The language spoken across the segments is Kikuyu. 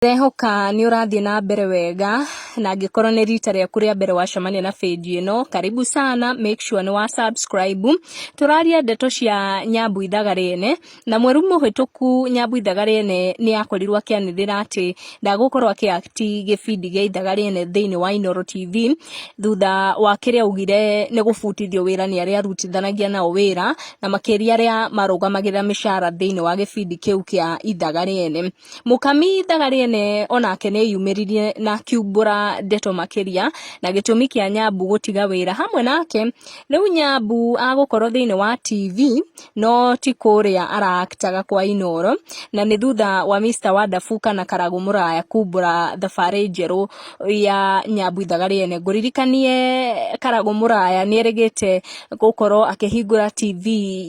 Ndĩrehoka nĩ ũrathiĩ na mbere wega, na angĩkorwo nĩ rita rĩaku rĩa mbere wacemania na page ĩno, karibu sana, make sure nĩ wa subscribe. Tũraria ndeto cia Nyambu Ithaga Rĩene, na mweri mũhĩtũku Nyambu Ithaga Rĩene nĩ akorirwo akĩanĩrĩra atĩ ndagũkorwo akĩ-act gĩbindi gĩa Ithaga Rĩene thĩinĩ wa Inooro TV, thutha wa kĩrĩa augire nĩ gũbutithio wĩra nĩ arĩa arutithanagia nao wĩra, na makĩria arĩa marũgamagĩrĩra mĩcara thĩinĩ wa gĩbindi kĩu kĩa Ithaga Rĩene. Mũkami Ithaga Rĩene onake nĩ eyumĩririe na akiumbũra ndeto makĩria na gĩtũmi kĩa Nyambu gũtiga wĩra hamwe nake. Rĩu Nyambu agũkorwo thĩinĩ wa TV no ti kũrĩa ara-actaga kwa Inooro, na nĩ thutha wa Mr Wandabu kana Karagũ Mũraya kumbũra thabarĩ njerũ ya Nyambu Ithaga Rĩene. Ngũririkanie Karagũ Mũraya nĩ erĩgĩte gũkorwo akĩhingũra TV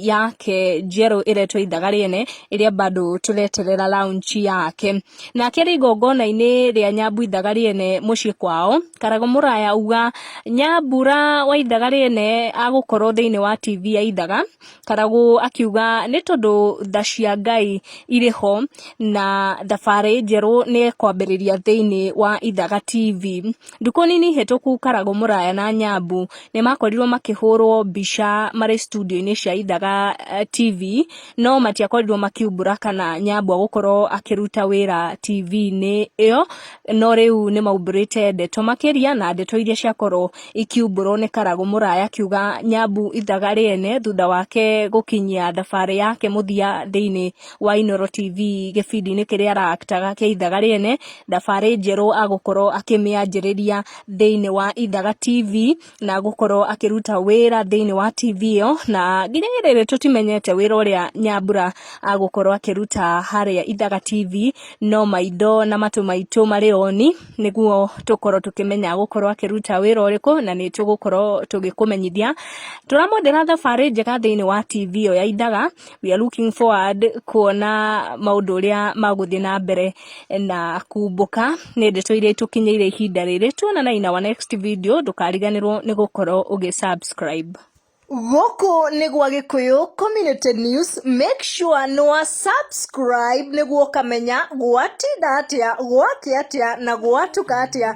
yake njerũ ĩretwo Ithaga Rĩene, ĩrĩa bado tũreterera launch yake. Nake arĩ igongona-inĩ rĩa Nyambu Ithaga Rĩene mũciĩ kwao, Karagũ Mũraya auga Nyambura wa Ithaga Rĩene agũkorwo thĩinĩ wa TV ya Ithaga. Karagũ akiuga nĩ tondũ tha cia Ngai irĩ ho na thabarĩ njerũ nĩ ekwambĩrĩria thĩinĩ wa Ithaga TV. Ndukũ nini hĩtũku Karagũ Mũraya na Nyambu nĩ makorirwo makĩhũrwo mbica marĩ studio-inĩ cia Ithaga TV, no matiakorirwo makiumbũra kana Nyambu agũkorwo akĩruta wĩra TV-inĩ ĩyo, no rĩu nĩ maumbũrĩte ndeto makĩria, na ndeto iria ciakorwo ikiumbũrwo nĩ Karagũ Mũraya akiuga Nyambu Ithaga Rĩene thutha wake gũkinyia thabarĩ yake mũthia thĩinĩ wa Inooro TV gĩbindi-inĩ kĩrĩa ara-actaga kĩa Ithaga Rĩene, thabarĩ njerũ agũkorwo akĩmĩanjĩrĩria thĩinĩ wa Ithaga TV, na gũkorwo akĩruta wĩra thĩinĩ wa TV ĩyo, na nginya rĩrĩ tũtimenyete wĩra ũrĩa Nyambura agũkorwo akĩruta harĩa Ithaga TV, no maitho na matũ maitũ marĩ oni nĩguo tũkorwo tũkĩmenya agũkorwo akĩruta wĩra ũrĩkũ, na nĩ tũgũkorwo tũgĩkũmenyithia. Tũramwendera thabarĩ njega thĩinĩ wa TV ĩyo ya Ithaga. We are looking forward kuona maũndũ ũrĩa magũthiĩ na mbere na kumbũka nĩ ndeto iria itũkinyĩire ihinda rĩrĩ. Tuonana in our next video, ndũkariganĩrwo nĩ gũkorwo ũgĩ subscribe. Gũkũ nĩ gwa Gĩkũyũ Community News, make sure nĩ wa subscribe nĩguo ũkamenya gwatinda atĩa, gwakĩa atĩa na gwatuka atĩa.